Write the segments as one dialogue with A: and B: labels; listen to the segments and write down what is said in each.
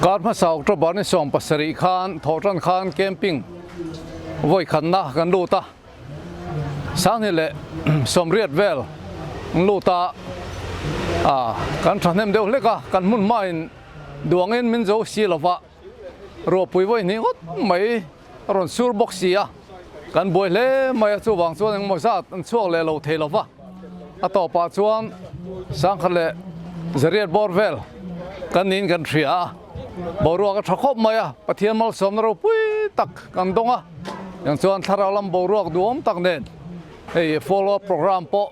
A: Kar hmasa October ni 17 khan thawhtan khan camping vawi khatna kan lut a, 2080 vel an lut a, kan thahnem deuh hlek a, kan hmun hmain duangin min zo si lova ruahpui vawi hnih ngawt mai a rawn sur bawk si a, kan buai hle mai a, chuvang chuan engemaw zat an chhuak leh lo thei lova, a tawpah chuan 1100 bawr vel kan niin kan hria a, boruak a tha khawp mai a, Pathian malsawmna ropui tak kan dawng a, tiang chuan thlarau lam boruak duhawm tak nen hei follow up programme pawh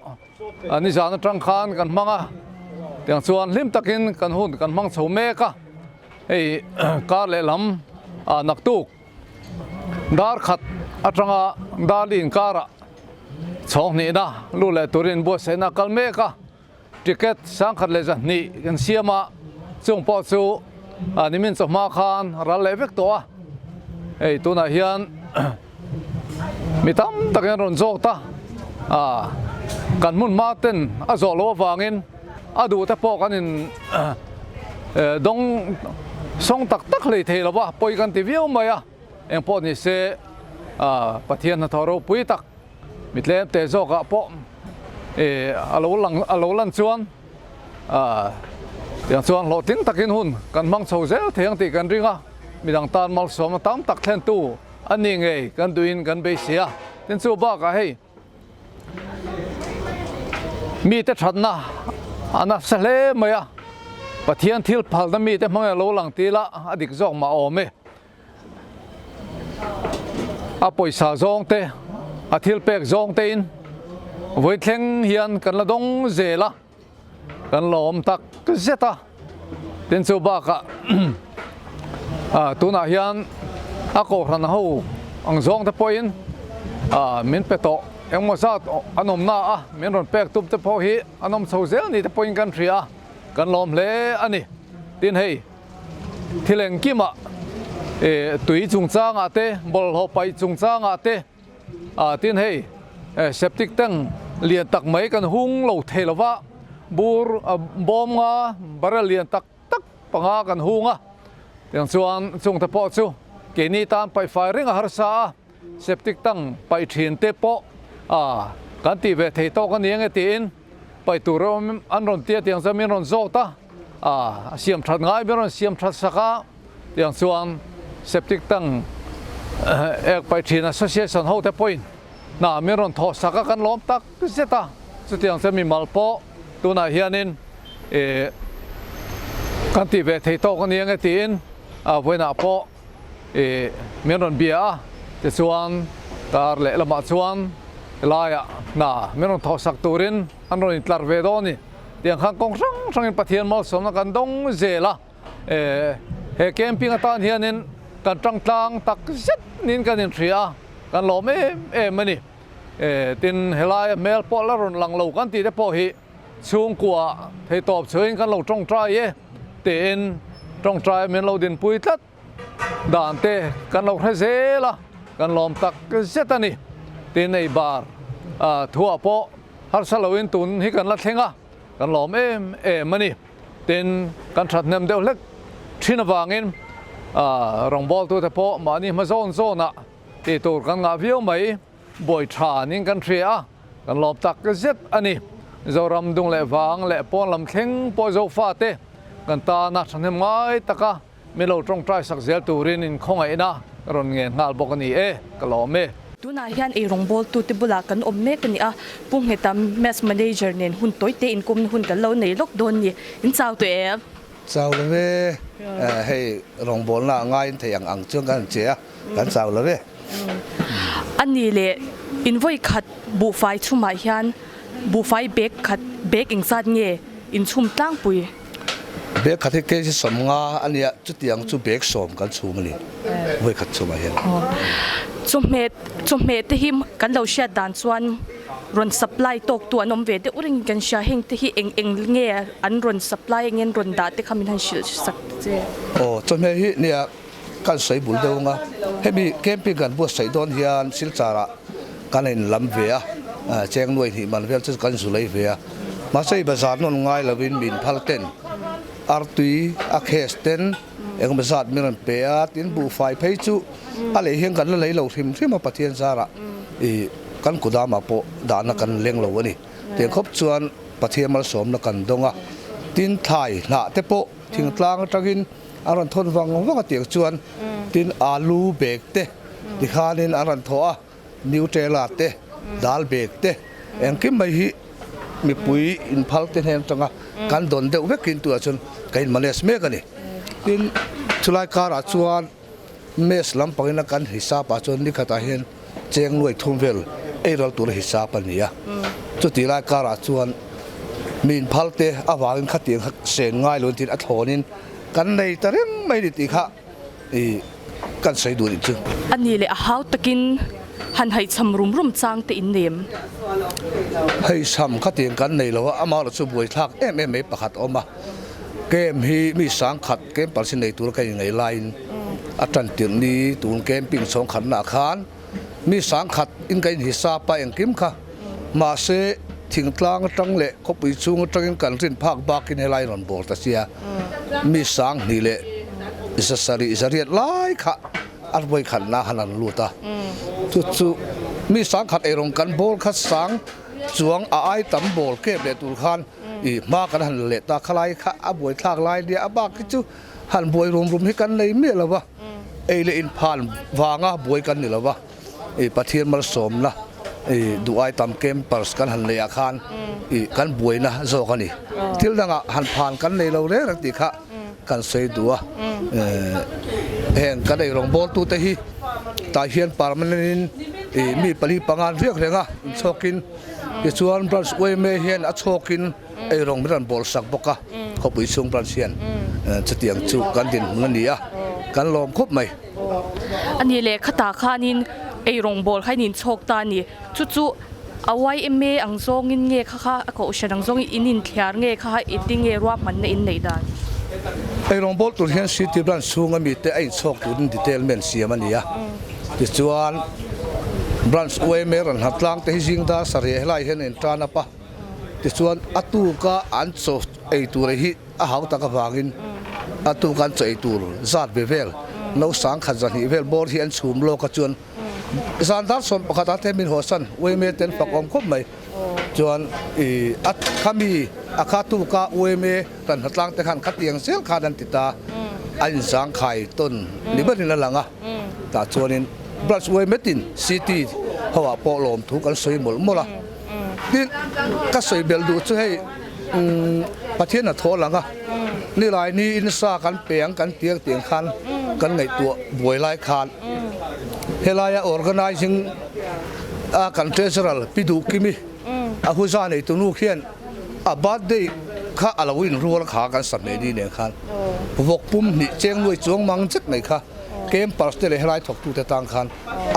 A: nizan atang khan kan hmang a, tiang chuan hlim takin kan hun kan hmang chho mek a. Hei kar lehlam ah naktuk dar khat atanga dar li inkarah chhawng hnihna lut leh turin buatsaihna a kal mek a, ticket 1100 kan siam a, chung pawh chu nimin chawhma khan ral leh vek tawh a, hei tunah hian mi tam takin an rawn zawk ta, kan hmun hma ten a zawh loh avangin a duh te pawh kan in dawng sawng tak tak hlei thei lo va, pawi kan ti viau mai a, eng pawh ni se Pathian hnathawh ropui tak mi tlem te zawkah pawh a lo lang a lo lan chuan tiang chuan hlawhtling takin hun kan hmang chho zel thei ang tih kan ring a, midang tan malsawmna tam tak thlentu a ni ngei kan duhin kan beisei a, tin chu bakah hei. Mite thatna a nasa hle mai a, Pathian thil phalna mite hmangin a lo lang til a, a dik zawk mah awm e. A pawisa zawng te, a thil pek zawng tein vawi thleng hian kan la dawng zel a, kan la awm tak zet a. Tin chu bakah tunah hian a kohhran ho ang zawng te pawhin min pe tawh engmaw zat an awm na a, min rawn pek tum te pawh hi an awm chho zel ni te pawhin kan hria a, kan lawm hle a ni. Tin hei thil engkimah tui chungchangah te, bawlhhlawh paih chungchangah te, Tin hei septic tank lian tak mai kan hung lo thei lo va, bur bawm nga barrel lian tak tak panga kan hung a, tiang chuan chungte pawh chu keini tan paihfai reng a harsa a, septic tank paih thin te pawh kan tih ve thei tawk a ni ange tiin paih tur an rawn tia tiang chuan min rawn zawt a, a siam that ngai min rawn siam that sak a. Tiang chuan Septic Tank ek paih thin Association ho te pawhin hna min rawn thawh sak a, kan lawm tak zet a. Chutiang chuan mimal pawh tunah hianin ih kan tih ve thei tawk a ni ange tiin vawiinah pawh ih min rawn bia a. Tichuan kar lehlamah chuan helaiah hna min rawn thawh sak turin an rawn intlar ve dawn a ni. Tiang khan kawng hrang hrangin Pathian malsawmna kan dawng zel a. He camping atan hianin kan tang tlang tak zet niin kan inhria a, kan lawm em em a ni. Tin, helaia hmel pawh la rawn lang lo kan tih te pawh hi chhungkua thei tawp chhuahin kan lo tawngtai e tiin tawngtai min lo dinpui tlat dan te kan lo hre zel a, kan lawm tak zet a ni. Tin, ei bar thuah pawh harsa loin tun hi kan la thleng a, kan lawm em em a ni. Tin, kan thathnem deuh hlek thin avangin rawngbawltute pawh mahni hma zawn zawnah tih tur kan ngah viau mai. Buai tha niin kan hria a, kan lawm tak zet a ni. Zoram dung leh vang leh pawn lam thleng pawh Zofate kan tana thahnem ngai taka min lo tawngtai sak zel turin inkhawngaihna ka rawn ngen nghal bawk a ni e, ka lawm e.
B: Tunah hian ei rawngbawltute bulah kan awm mek a ni a, Pu Ngheta Mess Manager nen hun tawi te inkawmna hun kan lo nei lawk dawn ni. In chau tawh em?
C: Chau lo ve, hei rawngbawlna a ngaiin thei ang ang chuan kan han che a, kan chau lo ve.
B: A ni leh in vawi khat buhfai chhumah hian buhfai bag khat bag engzat nge inchhum tlangpui?
C: Bag khat hi kg 50 a nia, chutiang chu bag 10 kan chhum a ni, vawi khat chhumah hian.
B: Chawhmeh chawhmeh te hi kan lo hriat dan chuan rawn supply tawk tu an awm ve deuh reng kan hria, heng te hi eng eng nge an rawn supply engin rawn dah te kha min han hrilh sak che.
C: Aw chawhmeh hi nia kan sawi bul deuh ang a, hemi camping kan buatsaih dawn hian Silchar ah kan in lam ve a, cheng nuai hnih man vel chu kan zu lei ve a, mahse i bazar nawn ngai lovin min phal ten artui a case ten. Engemaw zat min rawn pe a, tin buhfai phei chu a lei hian kan la lei lo hrim hrim a Pathian zarah ih kan kudamah pawh dahna kan leng lo a ni. Tiang khawp chuan Pathian malsawmna kan dawng a, tin thlai hnah te pawh thingtlang atangin an rawn thawn vang vang a tiang chuan tin alu bag te tikhanin an rawn thawh a. Nutella te, dal bag te, engkim mai hi mipui inphal te hnen atanga kan dawn deuh vekin tunah chuan ka in manage mek a ni. Tin, chulai karah chuan mess lampangin a kan hisap ah chuan nikhatah hian cheng nuai thum vel ei ral tura hisap a ni a. Chutih lai karah chuan mi inphal te avangin khatiang kha sen ngai lo tin a thlawnin kan nei ta reng mai ni tih kha I kan sawi duh nih chu.
B: A ni leh a hau takin han haihcham rum rum chang te in nem.
C: Haihcham kha tiang kan nei lo a, amaherawh chu buaithlak em em mai pakhat a awm a. Camp hi mi sangkhat camp parsi nei tura ka inngaih laiin a tan tirh ni tun camping chhawng khatnaah khan mi sangkhat in ka inhisap a engkim kha mahse thingtlang atang leh khawpui chhung atangin kan rin phak bakin helai rawn bawr ta sia mi sanghnih leh zasarih zariat lai kha a vawikhatna han an lut a chu chu mi sangkhat eirawng kan bawl kha sang chuang a ai tam bawl kep leh tur khan ih hma kan han la leh ta khalai kha a buaithlak lai nia a bak hi chu han buai rum rum hi kan nei miah lo va. Ei leh inphan vanga buai kan ni lo va, i Pathian malsawmna i duh ai tam campers kan han neih ah khan i kan buaina zawk a ni. Thil dangah han phan kan nei lo reng reng tih kha kan sawi duh a. Heng kan ei rawngbawltute hi tah hian permanent in i mi pali panga an riak reng a, inchhawkin tichuan branch yma hian a chhawkin Ei rawng min rawn bawl sak bawk a, khawpui chhung branch hian chutiang chu kan dinhmun a ni a, kan lawm khawp mai.
B: A ni leh khatah khanin ei rawng bawl kha in inchhawk ta a ni. Chu chu a yma ang zawngin nge kha kha a kohhran ang zawngin in inthliar nge kha kha iti nge ruahmanna in neih dan?
C: Ei rawng bawl tur hian city branch chhunga mite a inchhawk turin detailment siam a ni a, tichuan branch yma rawn hlatlang te hi zing dar sarih helai hian a intan up a. Tichuan a tuka an chaw ei tur hi a hau tak avangin a tuka an chaw ei tur zat ve vel no sangkhat zahnih vel bawr hi an chhum lawk a chuan zan dar 11 ah te min hawsan uaime te an fak awm khawp mai chuan ih a khami a kha tuka uaime kan hnatlang te khan khatiang zel khan an ti ta a inzangkhai tawn ni berin a lang a tah chuanin branch uaime tin city ho ah pawh lawmthu kan sawi mawlh mawlh a. Tin, ka sawi belh duh chu hei Pathian a thaw lang a, nilai ni in sa kan pe ang kan ti ang tih ang khan kan ngaihtuah buai lai khan helaia organising a kan treasurer Pi Duhkimi a huza nei tunu khian a birthday kha a lo inrual kha kan sa hmeh ni nen khan vawk pum hnih cheng nuai chuang mang zet mai kha campers te leh helai thawktute tan khan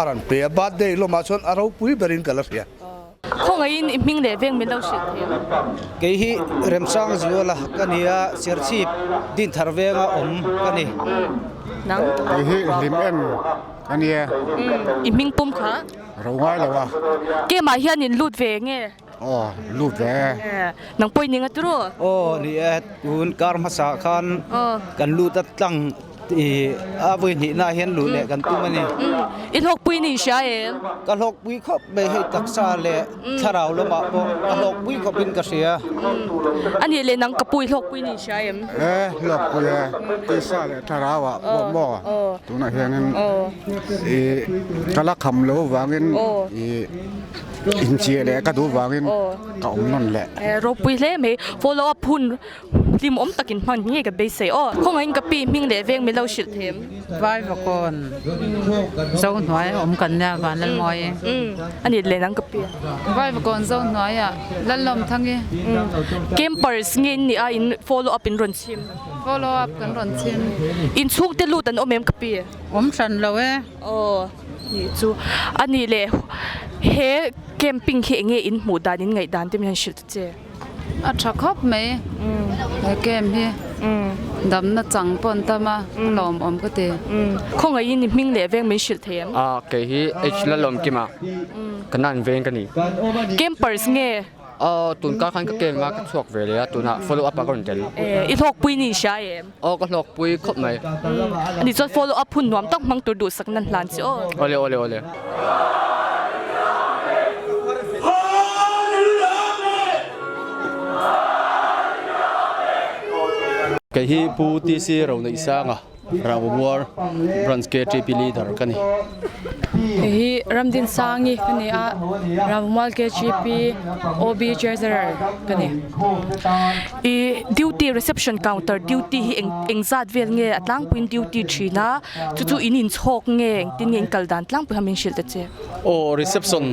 C: a rawn pe a, birthday lawmah chuan a ropui berin ka la hria.
B: Khawngaihin i hming leh veng min lo hrilh thei ang.
D: Kei hi Remsang Zuala ka ni a, Serchhip Dinthar venga awm ka ni.
B: Nang?
E: Kei hi Hlim em ka ni e.
B: I hming pum kha?
E: Ro ngai lo a.
B: Kemah hian in lut ve nge?
E: Aw, lut ve
B: e. Nang pawh i ning a turu?
D: Aw, ni e. Tun kar hmasa khan kan lut a tlang i a vawi hnihna hian luh leh kan tum a ni.
B: I hlawkpui ni hria em?
D: Ka hlawkpui khawp mai hei taksa leh thlarau lamah pawh ka hlawkpui khawpin ka hria.
B: A nih leh nang ka pu i hlawkpui ni hria em?
E: E, hlawkpui e. Tisa leh thlarauah pawh maw tunah hianin i ka la kham lo vangin i Inchiah leh ka duh vangin ka awm nawn leh.
B: Ropui hle mai. Follow up hun hlim awm takin hman nge ka beisei aw. Khawngaihin ka pi hming leh veng min lo hrilh them.
F: Vaivakawn Zohnuai awm kan nia Vanlalmawi.
B: A ni leh nang ka pi.
F: Vaivakawn Zohnuai ah Lalawmthangi.
B: Campers nge in nih a in follow up in rawn chhim.
F: Follow up kan rawn chhim.
B: Inchhung te lut an awm em ka pi?
F: Awm hran lo e.
B: Aw nih chu a nih leh he camping hi enge in hmuh dan in ngaih dan te min han hrilh ta che.
F: A tha khawp mai he camp hi damna chang pawh an tam a a lawmawm ka ti.
B: Khawngaihin i hming leh veng min hrilh thei em?
G: A kei hi H Lalawmkima ka nan veng ka ni.
B: Campers nge?
G: Aw tun kar khan ka camp a ka chhuak ve leh a tunah follow up ah ka rawn tel.
B: I hlawkpui ni hria em?
G: Aw ka hlawkpui khawp mai.
B: Ani chuan follow up hun nuam tak hmang tur duhsak nan hlan che aw.
G: Awle awle awle.
H: Kei hi Pu TC Roneihsanga Rangvamuar Branch KTP Leader ka ni.
F: Kei hi Ramdinsangi ka ni a, Rangvamual KTP OB Treasurer ka ni.
B: I duty reception counter duty hi eng eng zat vel nge a tlangpuiin duty thin a, chu chu in inchhawk nge engtin nge in kal dan tlangpui kha min hrilh ta che.
H: Aw reception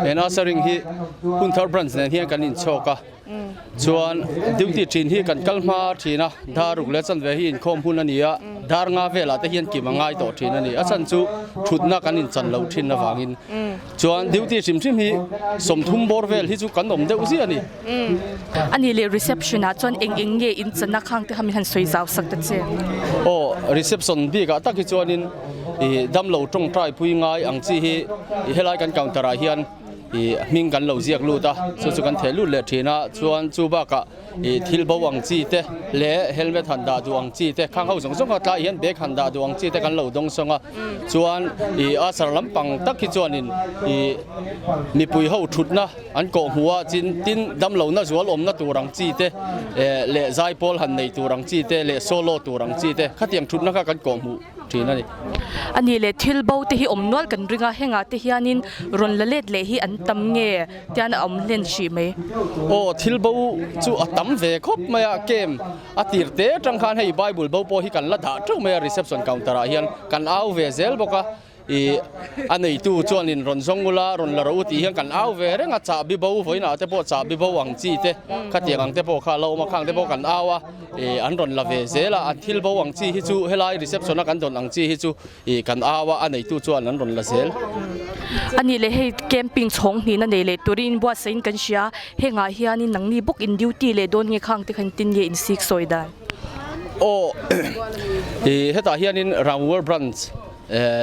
H: he nursering hi Hunthar branch nen hian kan inchhawk a, chuan duty thin hi kan kal hma thin a, dar ruk leh chanve hi inkhawm hun a ni a, dar nga velah te hian kim a ngai tawh thin a ni, a chhan chu thutna kan inchan lo thin avangin. Chuan duty hrim hrim hi 30 bawr vel hi chu kan awm deuh ziah a ni.
B: A nih leh reception ah chuan eng eng nge in chana khang te kha min han sawi zau sak ta che.
H: Aw reception bik ah tak hi chuanin ih damlo tawngtai pui ngai ang chi hi ih helai kan counter ah hian ih hming kan lo ziak lut a, chu chu kan theh lut leh thin a, chuan chu bakah ih thil bo ang chi te leh helmet han dah duh ang chi te khang ho zawng zawng a tlaiah hian bag han dah duh ang chi te kan lo dawng sawng a chuan ih a sar lampang tak hi chuanin ih mipui ho thutna an kawh hmuh a chin tin damlohna zual awmna tur ang chi te eh leh zaipawl han nei tur ang chi te leh solo tur ang chi te khatiang thutna kha kan kawh hmuh thin a ni.
B: A nih leh thil bo te hi awm nual kan ring a hengah te hianin rawn la let leh hi an tam nge tian a awm hlen hrih mai.
H: Aw thil bo chu a tam ve khawp mai a camp a tir te atang khan hei bible bo pawh hi kan la dah teuh mai a reception counter ah hian kan au ve zel bawk a ih a neitu chuanin rawn zawng ula rawn la rawh u tih hian kan au ve reng a chahbi bo vawiinah te pawh chahbi bo ang chi te khatiang ang te pawh kha a lo awm a khang te pawh kan au a ih an rawn la ve zel a an thil bo ang chi hi chu helai reception a kan dawn ang chi hi chu Ih kan au a, a neitu chuan an rawn la zel.
B: A nih leh hei camping chhawng hnihna nei leh turin buatsaih kan hria, hengah hianin nangni bawk in duty leh dawn nge khang te khan tin nge in sik sawi dan?
H: Aw ih hetah hianin Ramwar branch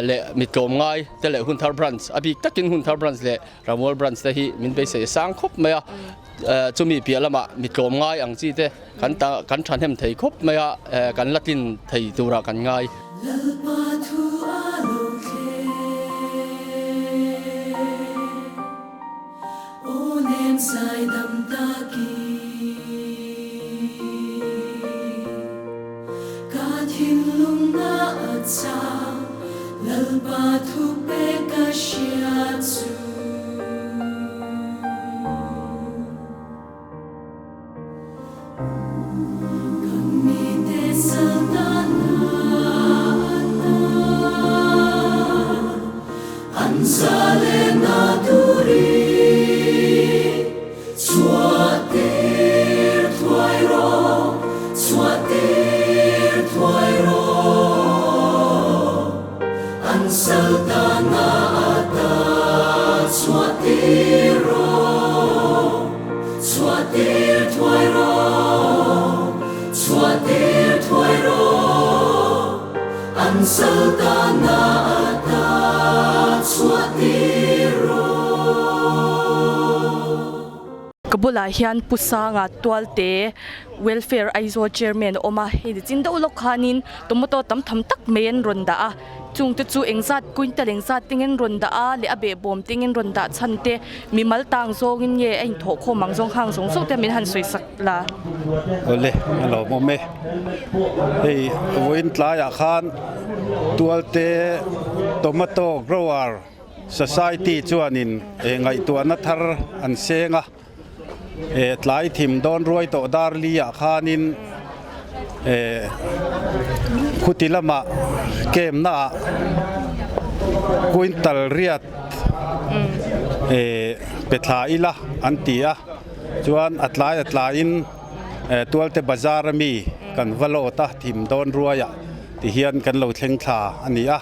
H: leh Mitlawm ngai te leh Hunthar branch a bik takin Hunthar branch leh Ramwar branch te hi min beisei a sang khawp mai a, chumi piah lamah Mitlawm ngai ang chi te Kan ta kan thahnem thei khawp mai a, kan la tlin thei turah kan ngai.
I: Lalpa thu a lo thleng, aw nem zaidam takin, ka thinlungna a chang, Lalpa thu pek ka hria chu. Chhuah tir thuai rawh, chhuah tir thuai rawh, an saltana ata chhuah tir rawh.
B: Ka bulah hian Pu Sanga Tualte Welfare Aizawl Chairman a awm a, hei ni chin deuh lawk khanin tomato tam tham tak mai an rawn dah a. Chungte chu engzat quintal engzat tengin rawn dah a leh a behbawm tengin rawn dah chhan te mimal tang zawngin nge a inthawh khawm ang zawng hang zawng zawng te min han sawi sak la.
J: Awle a lawmawm e. Hei vawiin tlaiah khan Tualte Tomato Grower Society chuanin ngaihtuahna thar an seng a. Tlai thim dawn ruai tawh dar li ah khanin khuti lamah camp na ah quintal riat pe thla ila an ti a, chuan a tlai a tlaiin Tualte bazar ami kan va lawt a thim dawn ruai ah ti hian kan lo thleng thla a ni a.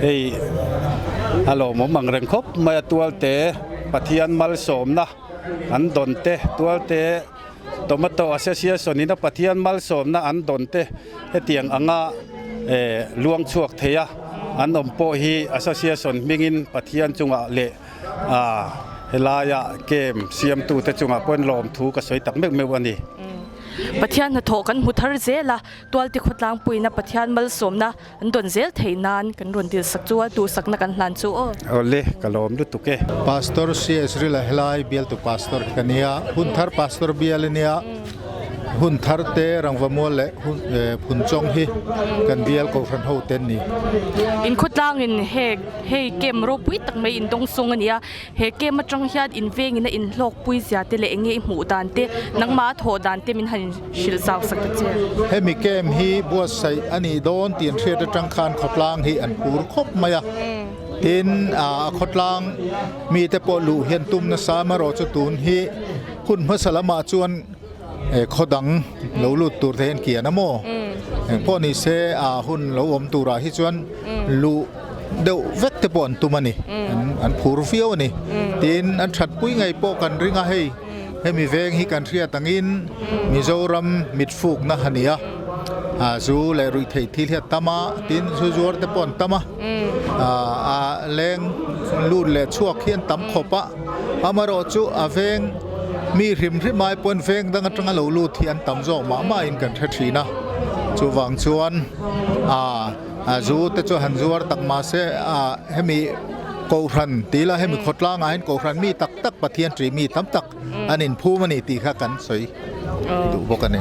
J: Hei a lawmawm ang reng khawp mai a tualte Pathian malsawmna an dawn te tualte Tomato Association in a Pathian malsawmna an dawn te hetiang anga eh luang chhuak thei a an awm pawh hi Association hmingin Pathian chungah leh ah. Helaia camp siamtute chungah pawhin lawmthu ka sawi tak meuh meuh a ni.
B: Pathian hnathawh kan hmu thar zel a, Tualte khawtlangpuiina Pathian malsawmna an dawn zel theih nan kan rawn dilsak chu a, duhsakna kan hlan chu aw.
J: Awle, ka lawm lutuk e.
K: Pastor CS Rila helai bialtu pastor hi ka nia, Hunthar pastor bial i nia, Hunthar te Rangvamual leh Phunchawng hi kan bial Kohhran ho te an ni.
B: Inkhawtlangin hei camp ropui tak mai indawngsawng a ni a, He camp atang hian in vengin a inhlawkpui zia te leh enge i hmuh dan te, nangmah a thawh dan te min han hrilh zau sak ta che.
K: Hemi camp hi buatsaih a nih dawn tih an hriat atang khan khawtlang hi an phur khawp mai a. Tin, a khawtlang mite pawh luh hian tum nasa amarawh chu tun hi hun hmasa lamah chuan khaw dang lo lut tur te hian kian a maw? Engpawh ni se a hun lo awm turah hi chuan luh deuh vek te pawh an tum a ni, an phur viau a ni. Tin, an thatpui ngei pawh kan ring a, hei hemi veng hi kan hriat angin Mizoram mitfukna a ni a, zu leh ruihtheih thil hi a tam a, tin zu zuar te pawh an tam a, a leng lut leh chhuak hi an tam khawp a, amaherawh chu a veng mi hrim hrim ai pawn veng dang atanga lo lut hi an tam zawk mah mahin kan hre thin a, chuvang chuan aa. A zu te chu han zuar tak mahse ah hemi Kohhran tih ila hemi khawtlangah hian Kohhran mi tak tak Pathian ṭih mi tam tak an inphum a ni tih kha kan sawi duh bawk a ni.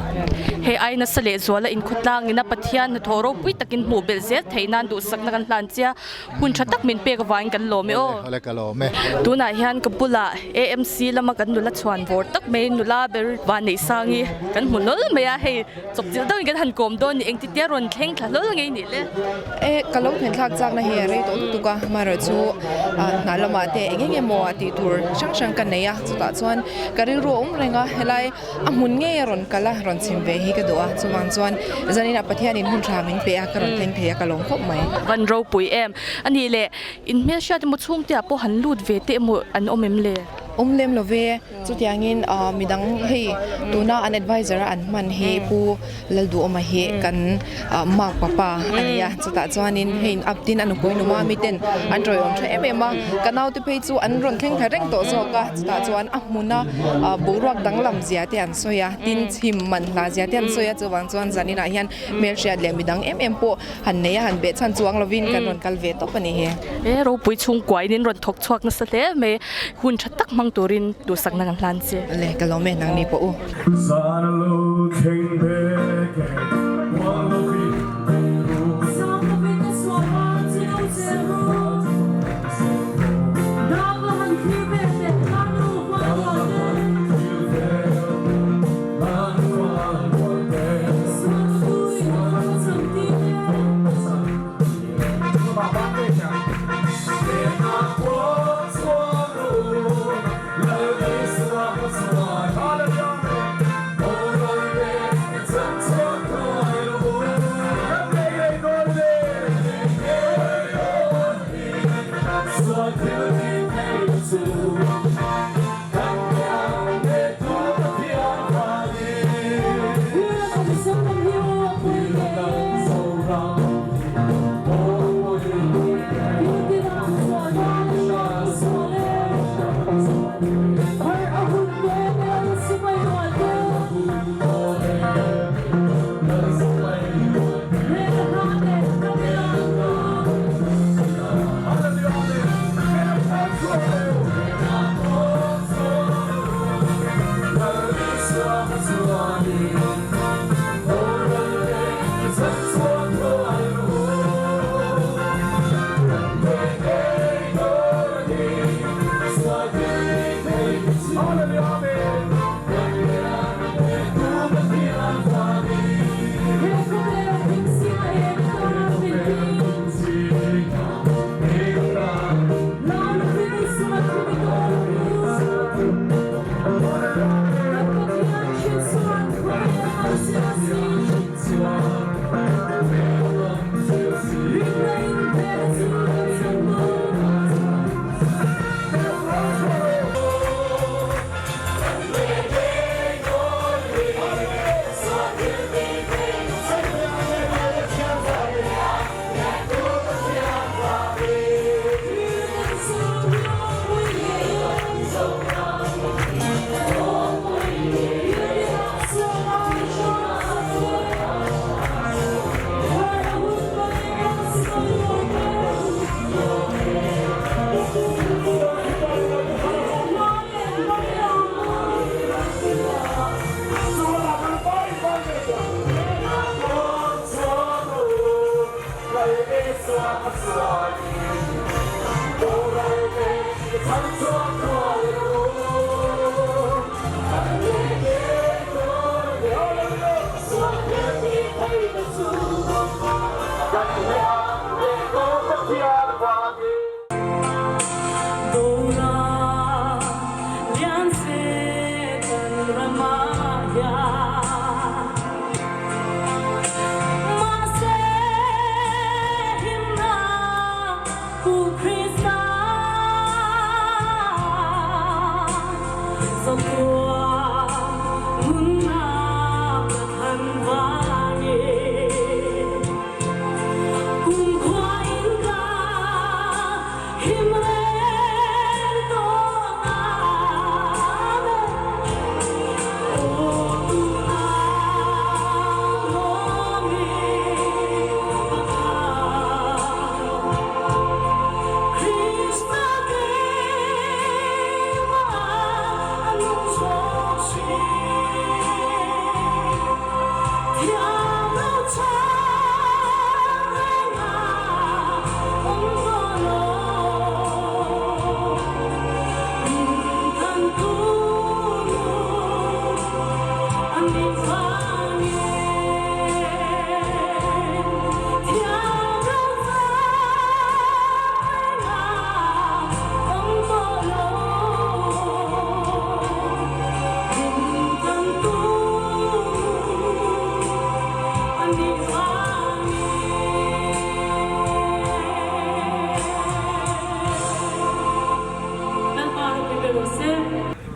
B: Hei ai nasa leh zuala inkhawtlangin a Pathian hnathawh ropui takin hmuh belh zel theih nan duhsakna kan hlan chia hun tha tak min pek avangin kan lawm e aw.
K: Awle ka lawm e.
B: Tunah hian ka bulah AMC lama kan nula chhuan vawr tak mai nula ber Vanneihsangi kan hmu hlawl mai a hei. Chawpchilh deuhin kan han kawm dawn ni, engtitia rawn thleng thla hlawl ngei nih le?
L: E, ka lo thlen thlak chakna hi a rei tawh lutuk a, amaherawh chu hnah lamah te eng eng emaw a tih tur hrang hrang ka nei a, chutah chuan ka rilru a awm reng a, helai a hmun ngei a rawn kal a, rawn chhim ve hi ka duh a, chuvang chuan zaninah Pathianin hun tha min pe a, ka rawn thleng thei a, ka lawm khawp mai.
B: Van ropui em a nih le, inhmelhriat emaw chhungte ah pawh han lut ve te emaw an awm em le?
L: Awm lem lo ve. Chutiangin midang hei tuna an adviser a an hman hi Pu Lalduhawma hi kan mark papa a ni a, chutah chuanin hei up tin a nupui numa miten an tawiawm tha em em a, ka naute phei chu an rawn thleng thla reng tawh zawk a, chutah chuan a hmuna boruak danglam zia te an sawi a, tin chhim man hla zia te an sawi a, chuvang chuan zaninah hian hmelhriat leh midang em em pawh han nei a, han beh chhan chuang lovin kan rawn kal ve tawp a ni hi.
B: He ropui chhungkuain in rawn thawk chhuak nasa hle mai, hun tha tak hmang turin duhsakna kan hlan che.
L: Le, ka lawm e, nangni pawh u.
I: Zan lo thleng bek e, muang lovin bek u. Sang lovin a sual a, chi lo che ru. Dava han thlir ve teh, lanu huan huan te.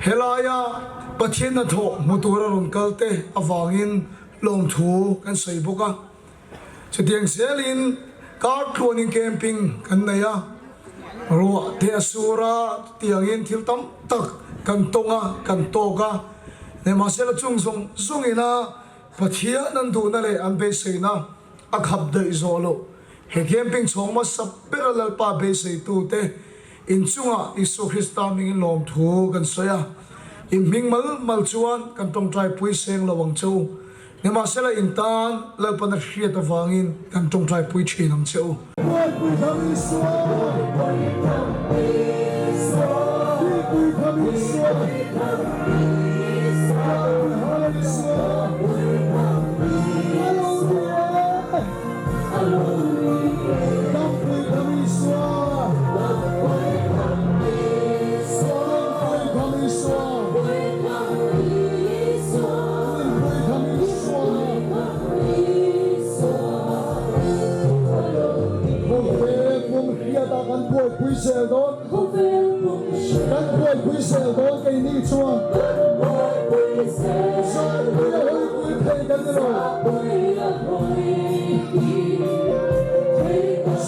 M: Helaia Pathian hnathawh hmu tura rawn kal te avangin lawmthu kan sawi bawk a. Chutiang zelin kar tluanin camping kan nei a, ruah te a sur a, chutiangin thil tam tak kan tawng a, kan tawk a. Nimahsela chung zawng zawngina Pathian an duhna leh an beiseina a khap daih zawh loh. He camping chhawng hmasa bera Lalpa beiseitute inchungah Isua Krista hmingin lawmthu kan sawi a, in hming mal mal chuan kan tawngtaipui seng lo ang che u. Nimahsela in tan Lalpana hriat avangin kan tawngtaipui thin ang che u. Buaipui tham Isua, Buaipui tham Isua, Buaipui tham Isua, A lo ni e, Dampui tham Isua, Dampui tham Isua. Buaipui zel dawn kan buaipui zel dawn keini chuan Zaipui a hawipui thei kan ni lo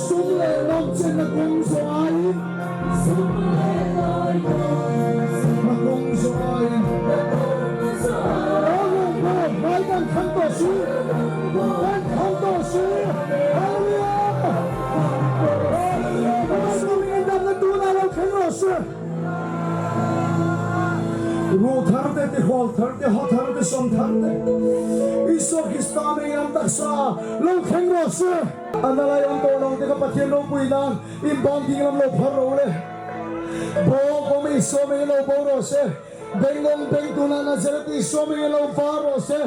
M: Sum leh nawmchenna kawng zawh aiin Ruh thar te, tihawl thar te, haw thar te, sawm thar te, Isua Krista mei lam taksa lo thleng rawh se. A na lai awm tawh lo te kha Pathian ropui nan In bang ding lam lo phar ro le. Bawk awm i sawm eng lo bo rawh se. Bengawng beng tuna Nazareth i sawm eng lo var rawh se.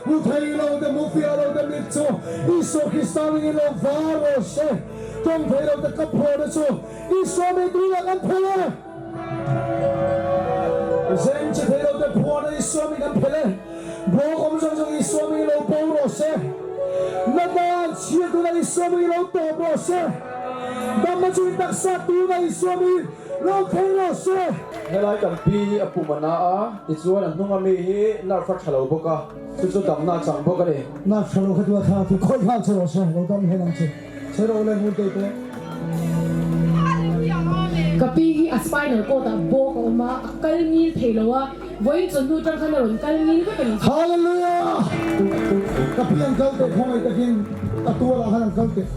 M: Mu thei lo te mu fiah lo te mit chu Isua Krista ring in lo var rawh se. Tawng thei lo te kap phaw te chu i sawm eng tui lah kan phel e. Zeng che thei lo te phuar na i sawm eng kan phel e. Bawk awm zawng zawng i sawm eng lo bo rawh se. Natna an chhia tuna i sawm eng lo tawp rawh se. Damna chu in taksa tuna i sawm eng lo thleng rawh se.
N: Helai kan pi hi a pum a na a, tichuan a hnunga mi hi nerve a tha lo bawk a, chu chu damna a chang bawk a ni.
M: Nerve tha lo kha chu a tha chu khawi nghal che rawh se, lo dam hlen ang che. Che rawh le ngun tei te.
O: Ka pi hi a spinal cord ah bawk a awm a, a kal ngil thei lo a, vawiin chawhnu tang khan a rawn kal ngil vek a ni.
M: Hallelujah! Ka pi an kal teh khawngaih takin a tual ah khan an kal teh.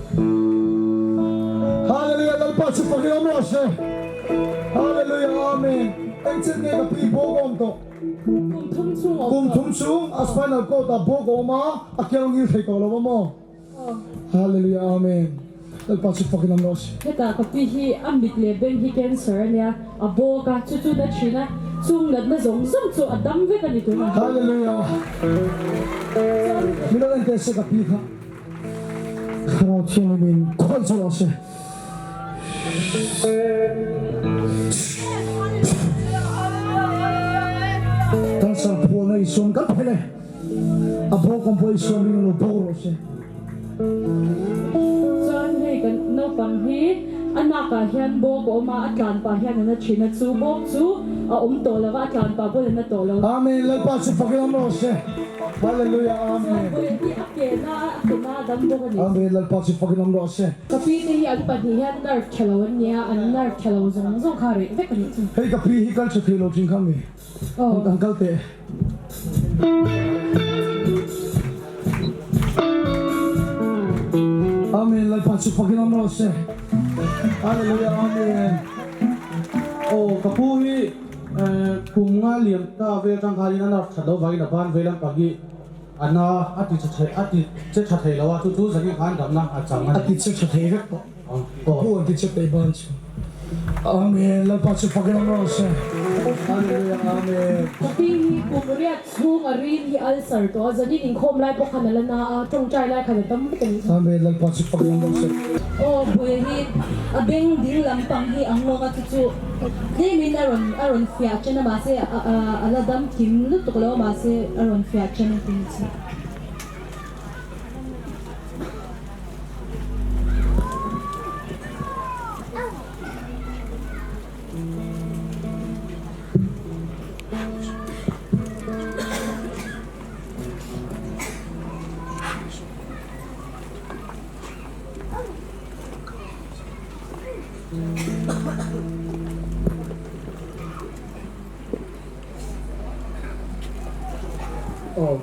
M: Hallelujah! Lalpa chu fakin awm rawh se. Hallelujah! Amen! Engchen nge ka pi bawk a awm tawh?
O: Kum thum chung a awm tawh.
M: Kum thum chung a spinal cord ah bawk a awm a, a kal ngil thei tawh lo a maw? Hallelujah Amen Lalpa chu fakin awm rawh se.
O: Hetah ka pi hi a mit leh beng hi cancer a nia, a bawk a, chu chu na thin a, chung natna zawng zawng chu a dam vek a ni tunah.
M: Hallelujah Min lo en teh se ka pi kha Thlarau Thianghlim in khawih chu rawh se. Cancer phuahna i sawm kan phel e. A bawk awm pawh i suam ring lo bawk rawh se.
O: Chuan hei kan naupang hi a nak ah hian bawk a awm a, a tlan pah hian a na thin a, chu bawk chu a awm tawh lo va, a tlan pah bawlh a na tawh lo.
M: Amen Lalpa chu fakin awm rawh se Hallelujah Amen.
O: Chuan vawiin hi a ke na a, a ke na a dam bawk a ni.
M: Amen Lalpa chu fakin awm rawh se.
O: Ka pi te hi an pahnih hian nerve tha lo an nia, an nerve tha lo zawng zawng kha reh vek a nih chu.
M: Hei ka pi hi kal tha thei lo thin kha mi. An kal teh. Amen Lalpa chu fakin awm rawh se. Hallelujah Amen.
N: Aw ka pu hi kum nga liam ta vel tang khanin a nerve that lo vangin a ban vei lampang hi a na a ti che a ti che tha thei lo a chu chu zanin khan damna a chang a ni.
M: A ti che tha thei vek tawh. Ka pu an ti che peih ban chu. Amen Lalpa chu fakin awm rawh se. Hallelujah Amen.
O: Ka pi hi kum riat chhung a rin hi ulcer tawh a, zanin inkhawm lai pawh khan a la na a, tawngtai lai khan a dam vek a nih chu.
M: Amen Lalpa chu fak ang rawh se.
P: Aw Puia hi a beng ding lampang hi a nghawng a chu chu tlemin a rawn a rawn fiah chen a mahse a la dam kim lutuk lo a mahse a rawn fiah chen a tih chu.
M: Aw.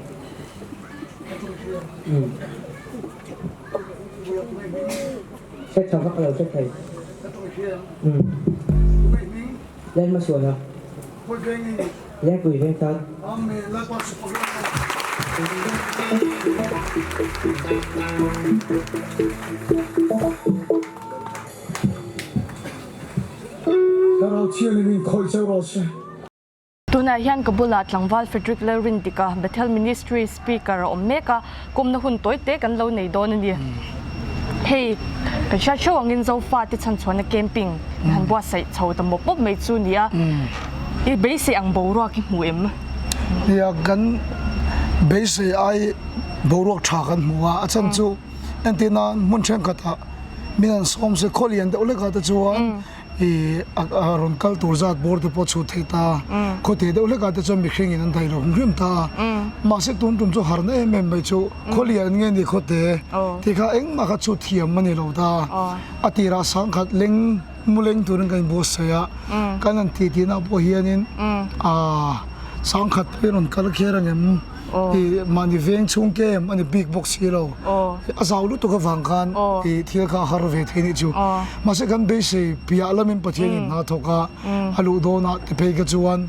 Q: Check tha vak lo check thei. Leng hmasuan a. Lengpui veng tan.
M: Thlarau Thianghlim in khawih cheu rawh se.
B: Tunah hian ka bulah tlangval Frederick Lalrindika, Bethel Ministry Speaker a awm mek a, kawmna hun tawi te kan lo nei dawn a ni. Hei, kan hriat hreuh angin Zofa te chhanchhuahna camping kan han buatsaih chho ta mawp mawp mai chu ni a, i beisei ang boruak i hmu em?
M: Nia, kan beisei ai boruak tha kan hmu a, a chhan chu entirna hmun thenkhatah min han sawm se khawlian deuh hlekah te chuan I a rawn kal tur zat bawr te pawh chhut thei ta, khaw te deuh hlekah te chuan mihring in an daih lo hrim hrim ta a, mahse tun tum chu harna em em mai chu khaw lian nge ni khaw te tih kha engmah kha chhut thiam a ni lo ta, a tirah sangkhat leng mu leng turin kan inbuatsaih a, kan han tih tihna pawh hianin aaa sangkhat pawh hi rawn kal kher ang em? I mahni veng chhung kem a ni bik bawk si lo. A zau lutuk avang khan i thil kha a har ve thei nih chu. Mahse kan beisei piah lamin Pathian in hna thawk a, a luh dawnah te phei kha chuan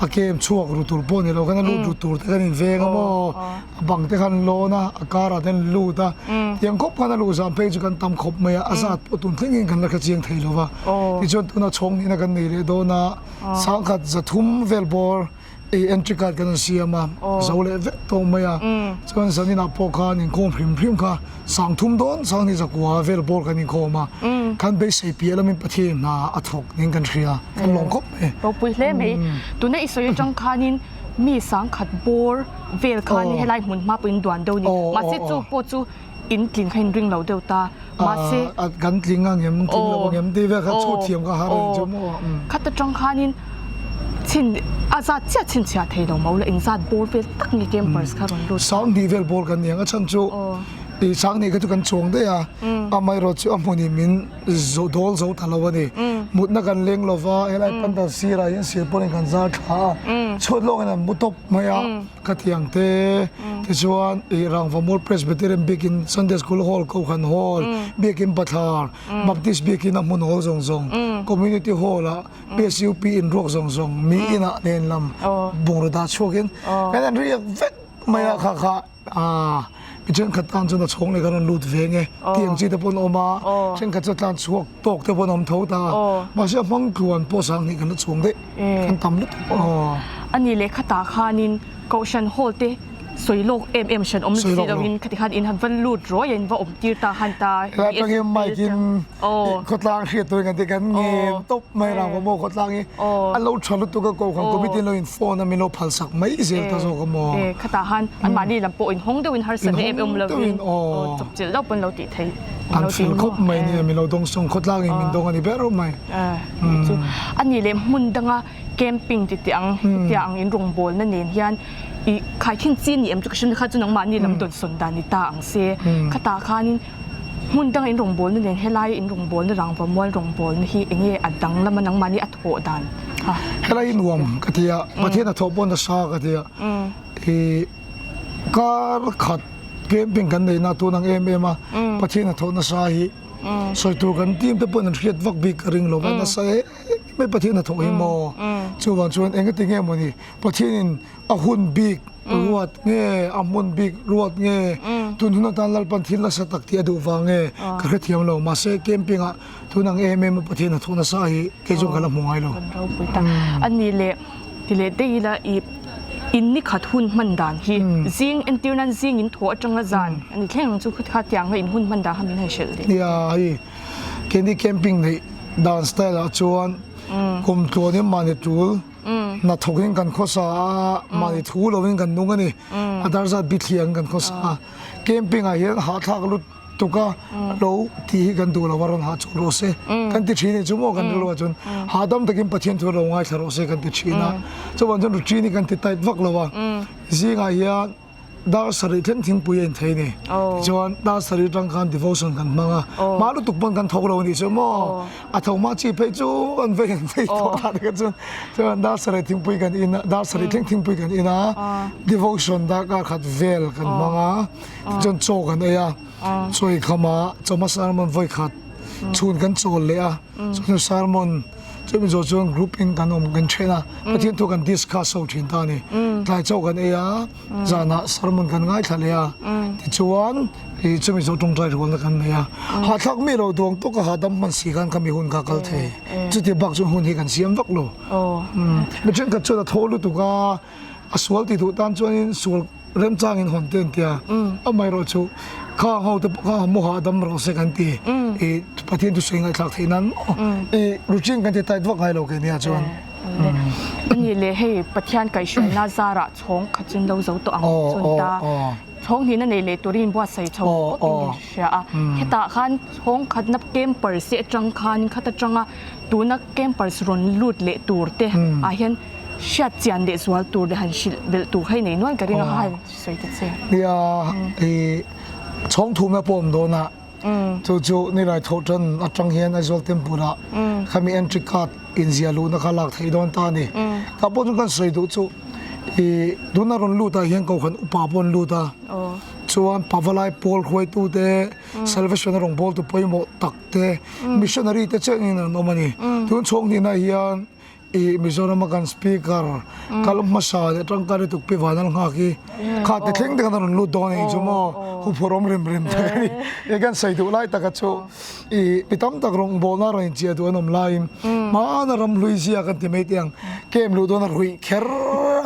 M: a kem chhuak ru tur pawh ni lo khan a lut ru tur te khan in veng a maw, a bang te khan lawn a, a karah te an lut a. Tiang khawp khan a luh zan phei chu kan tam khawp mai a, a zat pawh tun thlengin kan la hre chiang thei lo va. Tichuan tunah chhawng nihna kan nei leh dawn a, sangkhat zathum vel bawr Ei entry card kan siam a, zo leh vek tawh mai a, chuan zaninah pawh khan inkhawm hrim hrim kha sang thum dawn sang ni zakua vel bawr kan inkhawm a, kan beisei piah lamin Pathian hna a thawk niin kan hria, kan lawm khawp mai.
B: Ropui hle mai. Tuna i sawi atang khanin mi sangkhat bawr vel khan helai hmun hma pawhin duan deuh a ni. Mahse chu pawh chu in tling kha in ring lo deuh ta. Mahse.
M: Kan tling ang em, tling lo ang em tih vel kha chhut thiam kha har a ni chu maw.
B: Khat atang khanin chhin a zat chiah chhinchhiah thei lo maw la engzat bawr vel tak nge campers kha rawn lut.
M: Sang hnih vel bawr kan ni ang a chhan chu i sang hnih kha chu kan chuang daih a, amaherawh chu a hmunin min dawl zo ta lo a ni. Mutna kan leng lo va, helai pandal sirah hian silpawlin kan zar thla a, chhuat lawngin an mu tawp mai a. Ka tiang te tichuan ih Rangvamur Presbyterian Biakin Sunday School Hall Kohhran Hall Biakin Bathlar Baptist Biakin a hmun hawl zawng zawng Community Hall ah PSUP in ruak zawng zawng mi inah nen lam bungraw dah chhuakin kan han riak vek mai a kha kha aaa mi thenkhat tan chuan a chhawng leh kan rawn lut ve nge tiang chi te pawh an awm a thenkhat chu a tlan chhuak tawk te pawh an awm tho ta mahse a hmang tluan pawh sang hnih kan la chhuang daih. Kan tam lutuk aw.
B: A ni leh khatah khanin Kohhran hall te sawi lawk em em hran awm si loin khati khan in han va lut ruai a in va awm tir ta khan ta.
M: Helai atangin mic in khawtlang hriat turin kan ti kan ngen tawp mai rang maw khawtlang hi a lo tha lutuk a Kohhran committee in lo in phone a min lo phal sak mai zel ta zawk a maw.
B: Khatah khan anmahni lam pawh in hawng deuhin harsatna em em lovin chawpchilh deuh pawn lo tih theih.
M: An fel khawp mai nia min lo dawng sawng khawtlang in min dawng a ni ber mai.
B: Chu a ni leh hmun danga camping ti teh ang hetiang ang in rawngbawlna nen hian i khaikhin chi ni em chu ka hre kha chu nangmahni lam dawn sawn dan ni ta ang se khatah khanin hmun danga in rawngbawlna nen helai in rawngbawlna rangva mual rawngbawlna hi eng nge a dang lama nangmahni a thawh dan kha.
M: Helai hi nuam ka ti a Pathian a thawh pawh nasa ka ti a i kar khat camping kan neihna tun ang em em a Pathian a thawh nasa hi Sawi tur kan team te pawhin an hriat vak bik ka ring lo va, nasa em em mai Pathian a thawh hi maw? Chuvang chuan engati nge mawni Pathianin a hun bik ruat nge, a hmun bik ruat nge, tun hun atan Lalpan thil nasa tak tih a duh vang nge ka hrethiam lo. Mahse camping ah tun ang em em a Pathian a thawh nasa hi kei chuan ka la hmu ngai lo.
B: Kan ropui ta. A ni leh ti leh daih ila i in ni khat hun hman dan hi zing entir nan zing in thaw atanga zan a ni thleng ang chu kha tiang kha in hun hman dan kha min han hrilh leh.
M: Nia hei keini camping neih dan style ah chuan kum tluanin mahni tul Hnathawkin kan khawsa a, mahni thu lovin kan nung a ni. A dar zat bithliang kan khawsa a. Camping ah hian hahthlak lut tuk a, lo tih hi kan duh lo a, rawn hah chawk rawh se kan ti thin a ni chu maw kan rilru ah chuan hahdam takin Pathian thu lo ngaithla rawh se kan ti thin a. Chuvang chuan routine hi kan ti tight vak lo a. Zingah hian. Dar sarih thleng thingpui a inthei a ni. Tichuan dar sarih atang khan devotion kan hmang a, hma lutuk pawn kan thawk lo a nih chu maw? A tho hma chi phei chu kan vei an vei tawh ta te kha chuan chuan dar sarih thingpui kan in a, dar sarih thleng thingpui kan in a, devotion darkar khat vel kan hmang a, tichuan chaw kan ei a, chaw ei kham a, chawhma sermon vawi khat chhun kan chawl leh a, chawhnu sermon Chumi zawh chuan group in kan awm kan then a, Pathian thu kan discuss ho thin ta a ni. Tlai chauh kan ei a, zanah sermon kan ngaithla leh a, tichuan ih chumi zawh tawngtai rualna kan nei a. Hahthlak mi lo duang tawk a hahdam hman si khan khami hun kha kal thei. Chuti bak chuan hun hi kan siam vak lo. Mi thenkhat chuan a thaw lutuk a, a sual ti duh tan chuanin sual remchangin hawn te an ti a, amaherawh chu khang ho te pawh kha mu hahdam rawh se kan ti i Pathian thusawi ngaihthlak theih nan maw i routine kan ti tight vak ngai lo kei nia chuan.
B: Ani leh hei Pathian kaihhruaina zarah chhawng khat chu an lo zo tawh ang chuan ta chhawng hnihna nei leh turin inbuatsaih chho khawp in kan hria a, hetah khan chhawng khatna campers te atang khan khat atanga tuna campers rawn lut leh tur te ah hian Hriat chian leh zual tur leh han hrilh belh tur kha i nei nual ka ring a kha han sawi ta che.
M: Nia i chhawng thumna pawh awm dawn a, chu chu nilai thawh tan atang hian Aizawl Temple ah khami entry card inziah luhna kha lak theih dawn ta a ni. Tah pawh chu kan sawi duh chu i tuna rawn lut ah hian Kohhran upa pawh an lut a, chuan Pavalai pawl hruaitu te, Salvation a rawngbawltu pawimawh tak te, Missionary te chenin an awm a ni. Tun chhawng hnihna hian I Mizorama kan speaker kal hmasa leh tangkai lutuk pi Vanal nghak hi kha ti thleng te khan a rawn lut dawn a nih chu maw huphurh awm rem rem tak a ni. I kan sawi duh lai taka chu i mi tam tak rawngbawlna rawn inchiah duh an awm laiin hmana ram hlui zia kan ti mai teh ang camp luh dawn a ruih kher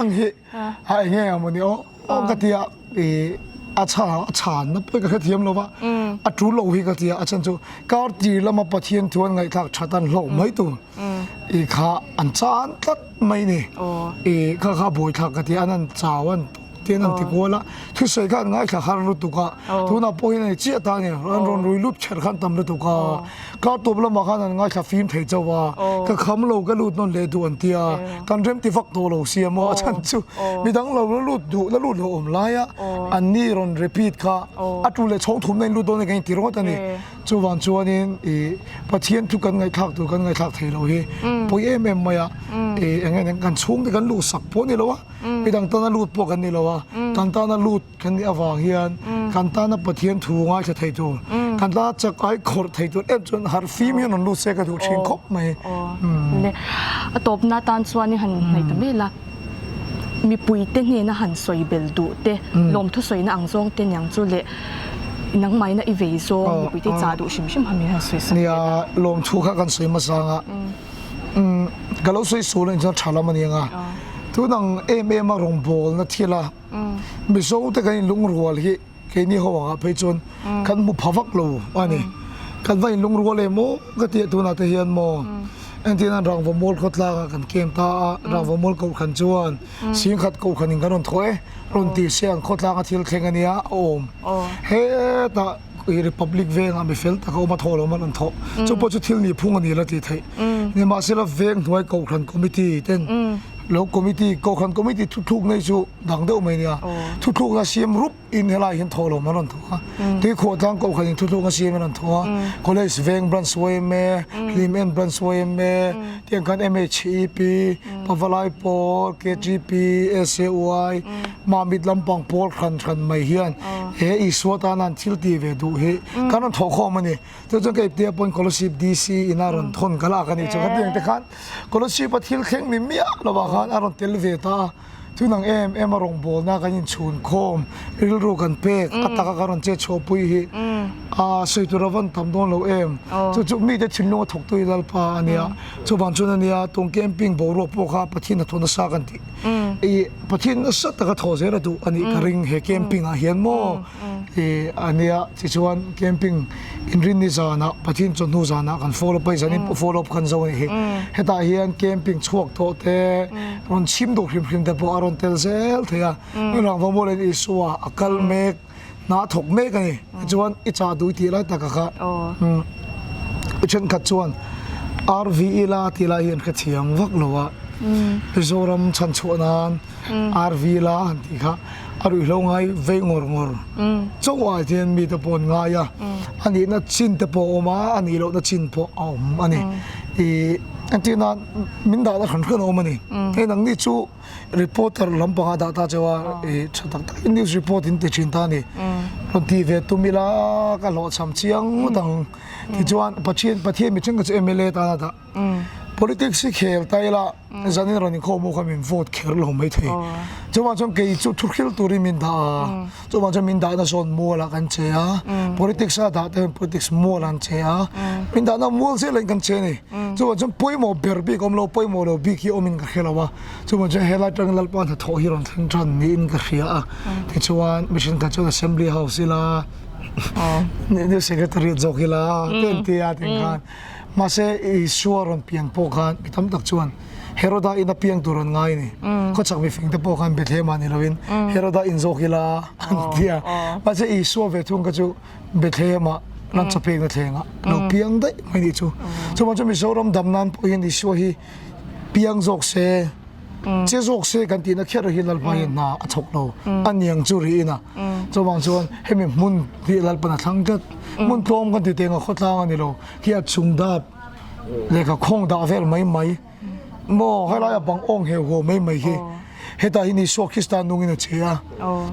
M: ang hi a eng nge ang mawni aw aw ka tia i a chha a chhanna pawh ka hrethiam lo va a tul lo hi ka tia a chhan chu kar tir lama Pathian thu an ngaihthlak that an hlawk mai tur. I kha an chan tlat mai ni. I kha kha buaithlak ka ti a, an an chau an tin an ti kual a, thusawi kha an ngaithla har lutuk a, tunah pawh hian a ni chiah ta a ni, an rawn rui lut kher khan tam lutuk a, kar tawp lamah khan an ngaithla fim thei chauh a, ka kham lo ka lut nawn leh duh an ti a, kan rem ti vak tawh lo sia maw a chhan chu midang lo la lut duh la lut lo awm lai a, an ni rawn repeat kha a tu leh chhawng thumna in lut dawn a kan inti ringawt a ni. Chuvang chuanin i Pathian thu kan ngaihthlak tur kan ngaihthlak thei lo hi pawi em em mai a, i eng nge kan chhungte kan luhsak pawh ni lo a, midang tana lut pawh kan ni lo a, kan tana lut kan nih avang hian kan tana Pathian thu ngaithla thei tur, kan tana chak ai khawrh thei tur em chuan harh fim hian rawn lut se ka duh thin khawp mai.
B: A tawpna tan chuan i han hnaih ta mel a, mipuite hnena han sawi bel duh te, lawmthu sawina ang zawng te niang chu leh Nangmahina i vei zawng mipuite i chah duh hrim hrim kha min han sawi sak
M: Nia, lawmthu kha kan sawi hmasa ang a, ka lo sawi sual anih chuan tha lam a ni ang a, tun ang em em a rawngbawlna thil a Mizo te kan inlungrual hi keini ho angah phei chuan kan hmu pha vak lo a ni. Kan va inlungrual em aw ka tih a tunah te hian maw entirna Rangva Mual khawtlangah kan kem ta a, Rangva Mual Kohhran chuan Singkhat kohhran in kan rawn thaw e, rawn ti se ang khawtlanga thil thleng a nia a awm. Hetah i Republic vengah mi fel tak a awm a thaw lo man an thawh. Chu pawh chu thil nih phung a ni la tih theih. Nimahsela veng hnuai kohhran committee ten. Lo committee, Kohhran committee thuthluk nei chu dang deuh mai nia. Thuthlukna siam rup in helai hian thawh lo an rawn thawh a. Tuikhuah tlang Kohhran in thuthlukna siam in an thawh a. College veng branch yma, Hlim en branch yma, tiang khan MHEP, Pavalai pawl, KTP, SAY, Mamit lampang pawl hran hran mai hian he Isua tana an thil ti ve duh hi kan rawn thawh khawm a ni. Chu chuan ka ipte pawn Kolasib DC in a rawn thawn ka lak a ni. Chu khatiang te khan Kolasib a thil thleng ni miah lovah khan a rawn tel ve ta a. Chu nang em em a rawngbawlna kan inchhun khawm rilru kan pek a taka kan rawn chet chhuahpui hi a sawi tur a van tam dawn lo em. Chu chu mite thinlung a thawktu hi Lalpa a nia. Chuvang chuan a nia tun camping boruak pawh kha Pathian a thaw nasa kan tih. I Pathian nasa taka thaw zel a duh a nih ka ring he camping ah hian maw. I a nia tichuan camping inrinni zanah Pathian chawhnu zanah kan follow up a zanin pawh follow up kan zo a nih hi. Hetah hian camping chhuak tawh te rawn chhim duh hrim hrim te pawh a rawn tel zel thei a. Rangva mualin Isua a kal mek hna thawk mek a ni. Tichuan i chah duh i tih lai taka kha i thenkhat chuan RV ila tih lai hian ka thiam vak lo a. Mizoram chhanchhuah nan RV la han tih kha a ruihhlo ngai vei ngawr ngawr chauh ah hian mite pawh an ngai a, a nihna chin te pawh a awm a, a nih lohna chin pawh a awm a ni. Ih entir nan min dahna hran hran a awm a ni. Hei nangni chu reporter lampang ah dah ta cheu a, ih tha tak tak in news report in ti thin ta a ni. Rawn ti ve tum ila ka hlawhchham chiang ngawt ang. Tichuan Pathian Pathian mi thenkhat chu mla tan a dah. Politics hi khel ta ila zanin rawn inkhawm ho kha min vote kher lo mai thei. Chuvang chuan kei chu thuhril turin min dah a, chuvang chuan min dahna zawn mualah kan che a, politics a dah te hian politics mualah an che a, min dahna mual zelin kan che a ni. Chuvang chuan pawimawh ber bik awm lo, pawimawh lo bik hi awmin ka hre lo a, chuvang chuan helai atangin Lalpa hnathawh hi rawn thleng tan niin ka hria a. Tichuan mihring kha chuan Assembly House ila, New Secretariat zawk ila te an ti a tin khan. Mahse, Isua rawn pian pawh khan mi tam tak chuan Heroda in a piang tur an ngai a ni. Khawchhak mifing te pawh khan Bethlehem ah ni loin Heroda in zawk ila an ti a. Mahse, Isua ve thung kha chu Bethlehem ah ram chawpekna thleng ah lo piang daih mai nih chu. Chuvang chuan Mizoram dam nan pawh hian Isua hi piang zawk se, che zawk se kan tihna kher hi Lalpa hian hna a chhawk lo a niang chu rihin a. Chuvang chuan hemi hmun hi Lalpan a thlang tlat. Hmun tlawm kan ti teng a khawtlang a ni lo. Khi a chung dap lehkha khawng dah vel mai mai maw helai a bang awng heuh huau mai mai hi hetah hian Isua Krista nungin a che a.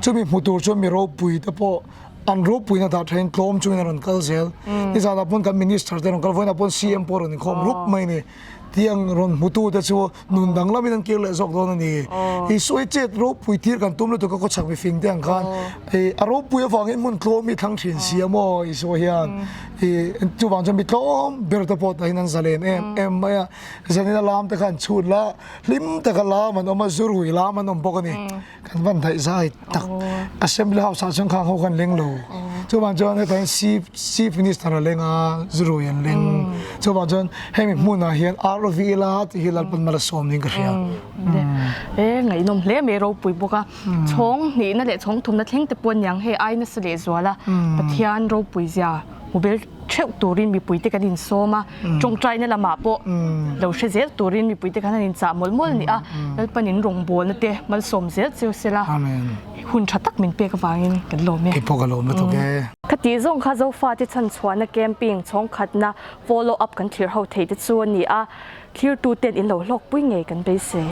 M: Chumi hmu tur chuan mi ropui te pawh an ropuina dah thain tlawm chungin a rawn kal zel. Nizanah pawn kan minister te rawn kal vawiinah pawn CM pawh a rawn inkhawm rup mai a ni. Tiang rawn hmutute chu nun danglamin an kir leh zawk dawn a ni. Isua hi chet ropui tir kan tum lutuk a khawchhak mifing te ang khan a ropui avangin hmun tlawm hi thlang thin si a maw Isua hian chuvang chuan mi tlawm ber te pawh tahin an zalen em em mai a. Zanina lam te kha an chhut la, hlim taka lam an awm a, zurui lam an awm bawk a ni. Kan van daih zai tak Assembly House ah chuan khang ho khan leng lo chuvang chuan hetah hian Chief Chief Minister a leng a zurui an leng chuvang chuan hemi hmunah hian RV ila tih hi Lalpan mal a sawm niin ka hria.
B: E ngaihnawm hle mai ropui bawk a chhawng hnihna leh chhawng thumna thleng te pawh aniang hei ai nasa leh zual a Pathian ropui zia hmu bel theuh turin mipuite kan insawm a, tawngtaina lamah pawh lo hre zel turin mipuite khan an inchah mawlh mawlh a ni a, Lalpan in rawngbawlna te malsawm zel cheu sela hun tha tak min pek avangin kan lawm e.
M: Kei pawh ka lawm lutuk e.
B: Khati zawng kha Zofate chhanchhuahna camping chhawngkhatna follow up kan thlir ho thei te chu a ni a, thlirtu ten in lo hlawkpui ngei kan beisei.